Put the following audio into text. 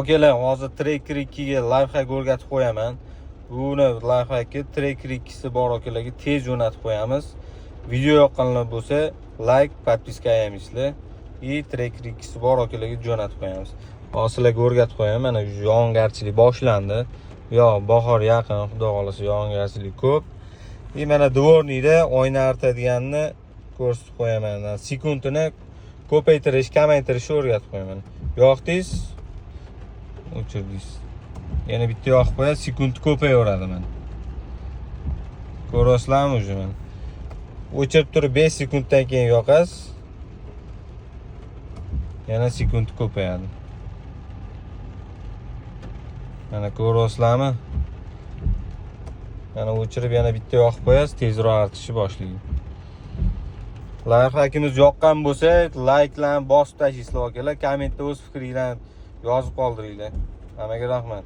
Akalar, hozir Tracker 2 ga лайфхак o'rgatib qo'yaman. Buni лайфхак i Tracker 2si bor akalarga tez jo'natib qo'yamiz. Video yoqqanlar bo'lsa, лайк, подписка ayamaysizlar. И Tracker 2si bor akalarga jo'natib qo'yamiz. Hozir sizlarga o'rgatib qo'yaman. Mana yog'ingarchilik boshlandi. Yo, bahor yaqin, xudo xohlasa, yog'ingarchilik ko'p. И mana дворник da oyna artadiganni ko'rsatib qo'yaman. Sekundini ko'paytirish, kamaytirishni o'rgatib qo'yaman. Yoqdingiz, o'chirdingiz. Yana bitta yoqib qo'yasiz, sekundi ko'payaveradi mana. Ko'ryapsizlarmi уже mana. O'chirib turib 5 sekunddan keyin yoqasiz. Yana sekundi ko'payadi. Mana, ko'ryapsizlarmi? Mana, o'chirib yana bitta yoqib qo'yasiz, tezroq artishni boshlaydi. Лайфхак imiz yoqqan bo'lsa, layklarni bosib tashlaysizlar, akalar, kommentda o'z fikringlarni yozib qoldiringlar. Hammaga rahmat.